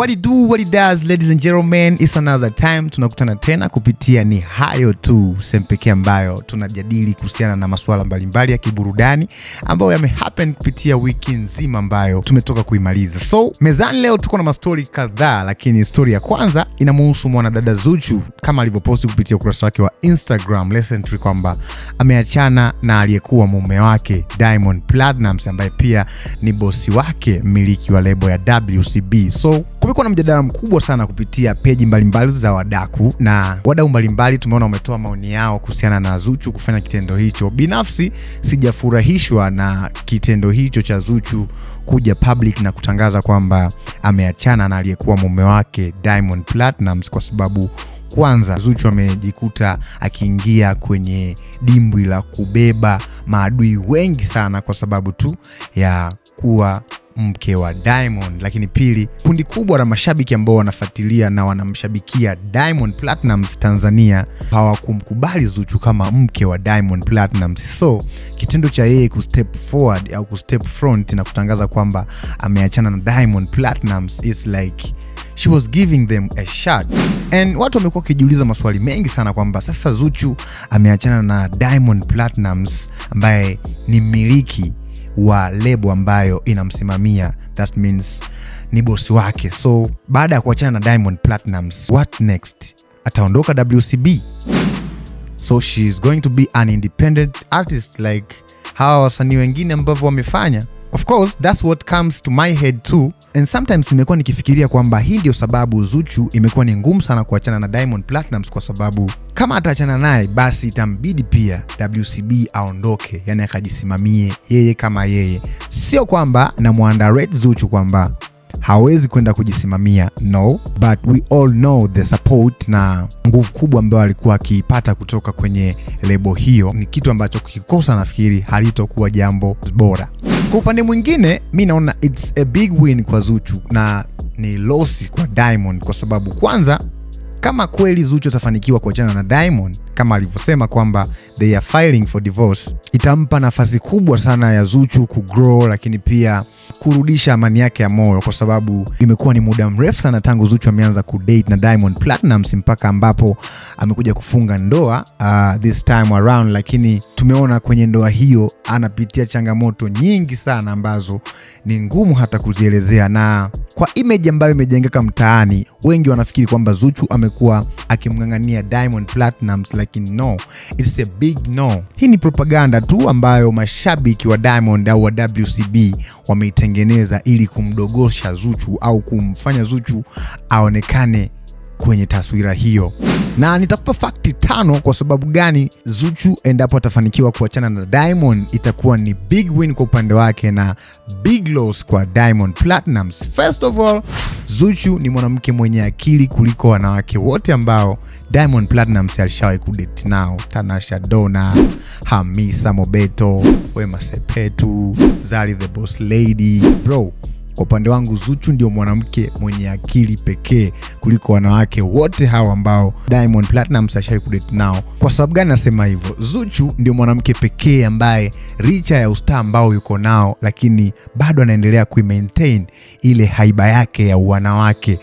What it do, what it does, ladies and gentlemen, it's another time tunakutana tena kupitia Ni Hayo Tu, sehemu pekee ambayo tunajadili kuhusiana na masuala mbalimbali ya kiburudani ambayo yamehappen kupitia wiki nzima ambayo tumetoka kuimaliza. So mezani leo tuko na mastori kadhaa, lakini stori ya kwanza inamuhusu mwanadada Zuchu kama alivyoposti kupitia ukurasa wake wa Instagram recently kwamba ameachana na aliyekuwa mume wake Diamond Platnumz ambaye pia ni bosi wake, mmiliki wa lebo ya WCB. So kumekuwa na mjadala mkubwa sana kupitia peji mbalimbali za wadaku na wadau mbalimbali, tumeona wametoa maoni yao kuhusiana na Zuchu kufanya kitendo hicho. Binafsi sijafurahishwa na kitendo hicho cha Zuchu kuja public na kutangaza kwamba ameachana na aliyekuwa mume wake Diamond Platnumz, kwa sababu kwanza Zuchu amejikuta akiingia kwenye dimbwi la kubeba maadui wengi sana kwa sababu tu ya kuwa mke wa Diamond. Lakini pili, kundi kubwa la mashabiki ambao wanafuatilia na wanamshabikia Diamond Platnumz Tanzania hawakumkubali Zuchu kama mke wa Diamond Platnumz. So kitendo cha yeye kustep forward au kustep front na kutangaza kwamba ameachana na Diamond Platnumz is like she was giving them a shot. And watu wamekuwa wakijiuliza maswali mengi sana kwamba sasa Zuchu ameachana na Diamond Platnumz ambaye ni mmiliki wa lebo ambayo inamsimamia, that means ni bosi wake. So baada ya kuachana na Diamond Platnumz, what next? Ataondoka WCB? So she is going to be an independent artist like hawa wasanii wengine ambavyo wamefanya. Of course that's what comes to my head too, and sometimes nimekuwa nikifikiria kwamba hii ndio sababu Zuchu imekuwa ni ngumu sana kuachana na Diamond Platnumz, kwa sababu kama ataachana naye basi itambidi pia WCB aondoke, yani akajisimamie yeye kama yeye. Sio kwamba namuunderrate Zuchu kwamba hawezi kwenda kujisimamia, no, but we all know the support na nguvu kubwa ambayo alikuwa akiipata kutoka kwenye lebo hiyo ni kitu ambacho kukikosa, nafikiri halitokuwa jambo bora. Kwa upande mwingine, mi naona it's a big win kwa Zuchu na ni loss kwa Diamond, kwa sababu kwanza, kama kweli Zuchu atafanikiwa kuachana na Diamond kama alivyosema kwamba they are filing for divorce, itampa nafasi kubwa sana ya Zuchu kugrow, lakini pia kurudisha amani yake ya moyo, kwa sababu imekuwa ni muda mrefu sana tangu Zuchu ameanza kudate na Diamond Platnumz mpaka ambapo amekuja kufunga ndoa this time around, lakini tumeona kwenye ndoa hiyo anapitia changamoto nyingi sana ambazo ni ngumu hata kuzielezea, na kwa image ambayo imejengeka mtaani, wengi wanafikiri kwamba Zuchu amekuwa akimng'ang'ania Diamond Platnumz, lakini no, it's a big no. Hii ni propaganda tu ambayo mashabiki wa Diamond au wa WCB wameitengeneza ili kumdogosha Zuchu au kumfanya Zuchu aonekane kwenye taswira hiyo, na nitakupa fakti 5 kwa sababu gani Zuchu endapo atafanikiwa kuachana na Diamond itakuwa ni big win kwa upande wake na big loss kwa Diamond Platnumz. First of all, Zuchu ni mwanamke mwenye akili kuliko wanawake wote ambao Diamond Platnumz alishawahi kudate nao: Tanasha Donna, Hamisa Mobeto, Wema Sepetu, Zari the Boss Lady. Bro, kwa upande wangu Zuchu ndio mwanamke mwenye akili pekee kuliko wanawake wote hawa ambao Diamond Platnumz ashawahi kudate nao. Kwa sababu gani nasema hivyo? Zuchu ndio mwanamke pekee ambaye licha ya ustaa ambao yuko nao, lakini bado anaendelea kuimaintain ile haiba yake ya uwanawake,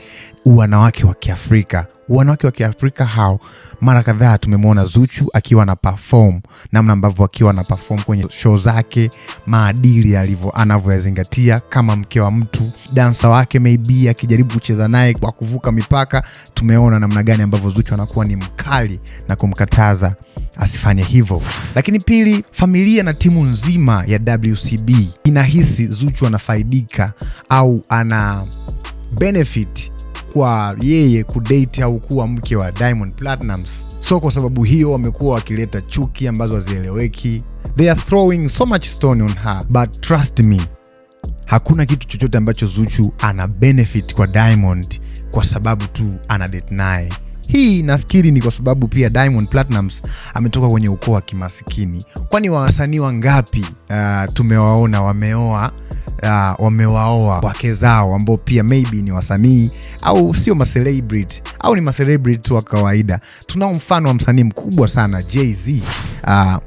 uwanawake wa Kiafrika. Wanawake wa Kiafrika hao, mara kadhaa tumemwona Zuchu akiwa na perform, namna ambavyo akiwa na perform kwenye show zake, maadili alivyo anavyoyazingatia kama mke wa mtu, dansa wake maybe akijaribu kucheza naye kwa kuvuka mipaka, tumeona namna gani ambavyo Zuchu anakuwa ni mkali na kumkataza asifanye hivyo. Lakini pili, familia na timu nzima ya WCB inahisi Zuchu anafaidika au ana benefit kwa yeye kudate au kuwa mke wa Diamond Platnumz. So kwa sababu hiyo wamekuwa wakileta chuki ambazo hazieleweki. They are throwing so much stone on her, but trust me, hakuna kitu chochote ambacho Zuchu ana benefit kwa Diamond kwa sababu tu ana date naye. Hii nafikiri ni kwa sababu pia Diamond Platnumz ametoka kwenye ukoo wa kimasikini. Kwani wasanii wangapi tumewaona wameoa wamewaoa wake zao ambao pia maybe ni wasanii au sio macelebrity au ni macelebrity wa kawaida. Tunao mfano wa msanii mkubwa sana Jay-Z,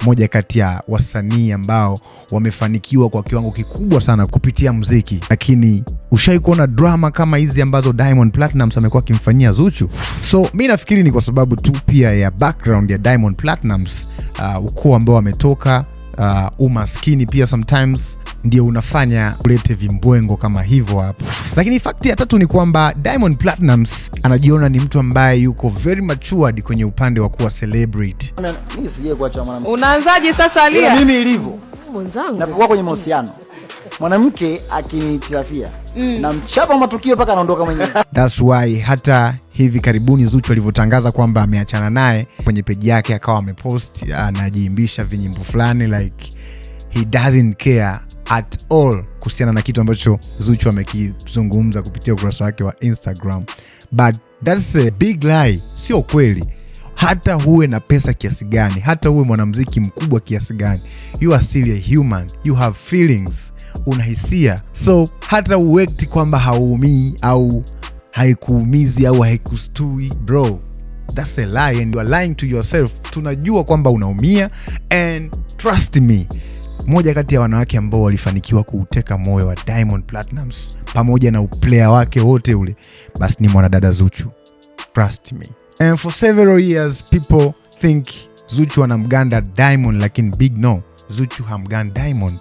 moja kati ya wasanii ambao wamefanikiwa kwa kiwango kikubwa sana kupitia muziki, lakini Ushai kuona drama kama hizi ambazo Diamond Platnumz amekuwa akimfanyia Zuchu? So mi nafikiri ni kwa sababu tu pia ya background ya Diamond Platnumz, ukoo ambao ametoka, umaskini pia sometimes ndio unafanya ulete vimbwengo kama hivyo hapo. Lakini fact ya tatu ni kwamba Diamond Platnumz anajiona ni mtu ambaye yuko very matured kwenye upande wa kuwa celebrity. Mimi sijai kuacha mwanamke. Unaanzaje sasa Ila Lia? mimi ilivyo Mwenzangu. Napokuwa kwenye mahusiano, mwanamke akinitilafia na mchapa matukio mpaka anaondoka mwenyewe. That's why hata hivi karibuni Zuchu alivyotangaza kwamba ameachana naye, kwenye peji yake akawa amepost anajiimbisha vinyimbo fulani, like he doesn't care at all kuhusiana na kitu ambacho Zuchu amekizungumza kupitia ukurasa wake wa Instagram. But that's a big lie, sio kweli. Hata huwe na pesa kiasi gani, hata huwe mwanamuziki mkubwa kiasi gani, you are still a human, you have feelings, una hisia. So hata uact kwamba hauumii au haikuumizi au haikustui, bro, that's a lie and you are lying to yourself. Tunajua kwamba unaumia, and trust me, moja kati ya wanawake ambao walifanikiwa kuuteka moyo wa Diamond Platnumz pamoja na uplayer wake wote ule, basi ni mwanadada Zuchu. Trust me. And for several years people think Zuchu anamganda Diamond, lakini big no, Zuchu hamgandi Diamond.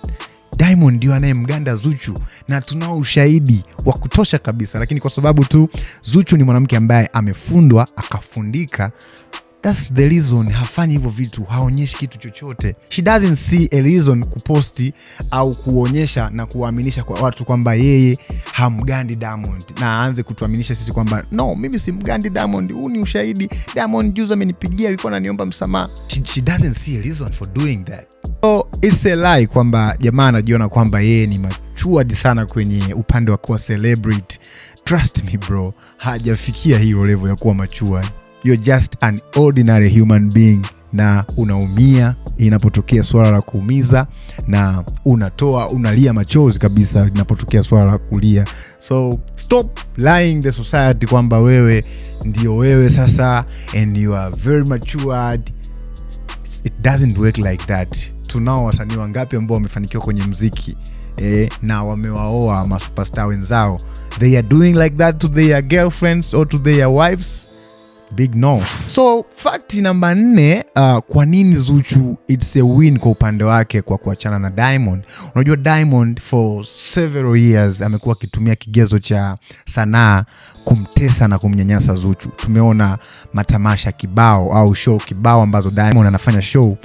Diamond ndio anayemganda Zuchu na tunao ushahidi wa kutosha kabisa, lakini kwa sababu tu Zuchu ni mwanamke ambaye amefundwa akafundika, that's the reason hafanyi hivyo vitu, haonyeshi kitu chochote. She doesn't see a reason kuposti au kuonyesha na kuwaaminisha kwa watu kwamba yeye hamgandi Diamond, na aanze kutuaminisha sisi kwamba no, mimi simgandi Diamond, huu ni ushahidi, Diamond juzi amenipigia, alikuwa ananiomba msamaha. She doesn't see a reason for doing that. So it's a lie kwamba jamaa anajiona kwamba yeye ni matured sana kwenye upande wa kuwa celebrity. Trust me bro, hajafikia hiyo level ya kuwa matured. You're just an ordinary human being, na unaumia inapotokea swala la kuumiza, na unalia machozi kabisa linapotokea swala la kulia. So stop lying the society kwamba wewe ndio wewe sasa and you are very matured. It doesn't work like that. Tunao wasanii wangapi ambao wamefanikiwa kwenye mziki na wamewaoa masuperstar wenzao? They are doing like that to their girlfriends or to their wives? Big no. So fact namba 4, kwa nini Zuchu it's a win kwa upande wake kwa kuachana na Diamond. Unajua Diamond for several years amekuwa akitumia kigezo cha sanaa kumtesa na kumnyanyasa Zuchu. Tumeona matamasha kibao au show kibao ambazo Diamond anafanya show,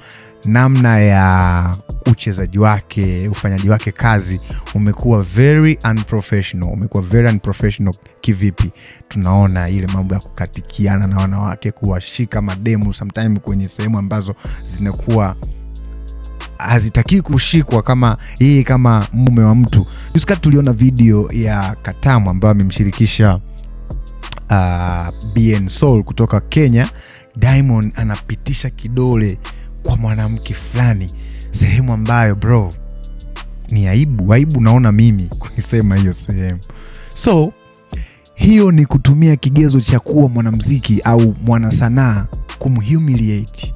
namna ya uchezaji wake, ufanyaji wake kazi umekuwa very unprofessional. Umekuwa very unprofessional kivipi? Tunaona ile mambo ya kukatikiana na wanawake, kuwashika mademu sometime kwenye sehemu ambazo zinakuwa hazitaki kushikwa kama yeye kama mume wa mtu. Juzi kati tuliona video ya Katamu ambayo amemshirikisha Bien Soul kutoka Kenya. Diamond anapitisha kidole kwa mwanamke fulani sehemu ambayo bro ni aibu, aibu naona mimi kuisema hiyo sehemu. So hiyo ni kutumia kigezo cha kuwa mwanamuziki au mwanasanaa kumhumiliate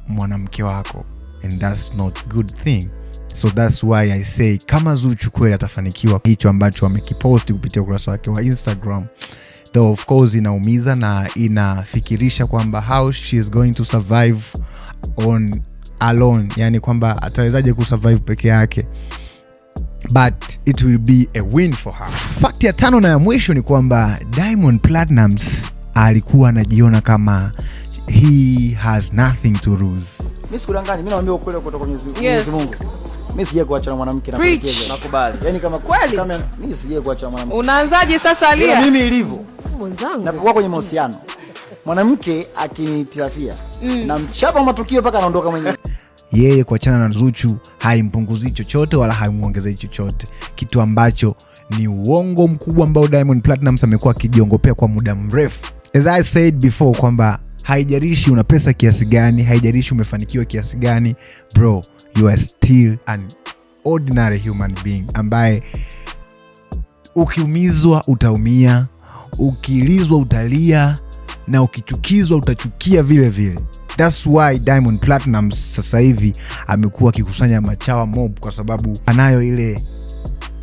mwanamke wako, and that's not good thing. So that's why I say kama Zuchu kweli atafanikiwa hicho ambacho amekiposti kupitia ukurasa wake wa Instagram, though of course inaumiza na inafikirisha kwamba how she is going to survive on alone, yani kwamba atawezaje kusurvive peke yake, but it will be a win for her. Fact ya 5 na ya mwisho ni kwamba Diamond Platnumz alikuwa anajiona kama he has nothing to lose. Mimi sikudanganyi, mimi naambia ukweli kutoka kwa Mwenyezi Mungu. Mimi sijai kuacha na mwanamke na Preach. kuelekeza. Nakubali. Yaani kama Kweli? kama mimi sijai kuacha na mwanamke. Unaanzaje sasa Ila Lia? mimi ilivyo Mwenzangu. napokuwa kwenye mahusiano, mwanamke akinitilafia na mchapa matukio mpaka anaondoka mwenyewe. Yeye kuachana na Zuchu haimpunguzii chochote wala haimuongezei chochote, kitu ambacho ni uongo mkubwa ambao Diamond Platnumz amekuwa akijiongopea kwa muda mrefu. As I said before kwamba haijalishi una pesa kiasi gani, haijalishi umefanikiwa kiasi gani, bro, you are still an ordinary human being ambaye ukiumizwa utaumia, ukilizwa utalia, na ukichukizwa utachukia vile vile. That's why Diamond Platnumz sasa hivi amekuwa akikusanya machawa mob, kwa sababu anayo ile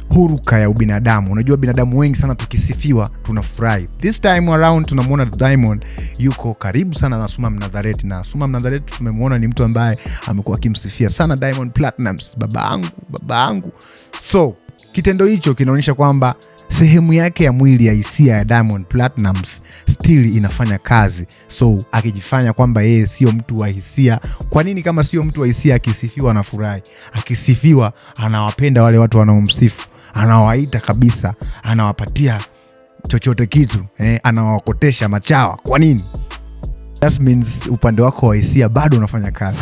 Huruka ya ubinadamu. Unajua binadamu wengi sana tukisifiwa tunafurahi. This time around tunamwona Diamond yuko karibu sana na Suma Mnadhareti, na Suma Mnadhareti tumemwona ni mtu ambaye amekuwa akimsifia sana Diamond Platnumz, baba angu, baba angu. So kitendo hicho kinaonyesha kwamba sehemu yake ya mwili ya hisia ya Diamond Platnumz still inafanya kazi. So akijifanya kwamba yeye sio mtu wa hisia, kwa nini kama sio mtu wa hisia akisifiwa anafurahi? Akisifiwa anawapenda wale watu wanaomsifu, anawaita kabisa, anawapatia chochote kitu, anawakotesha machawa. Kwa nini? That means upande wako wa hisia bado unafanya kazi.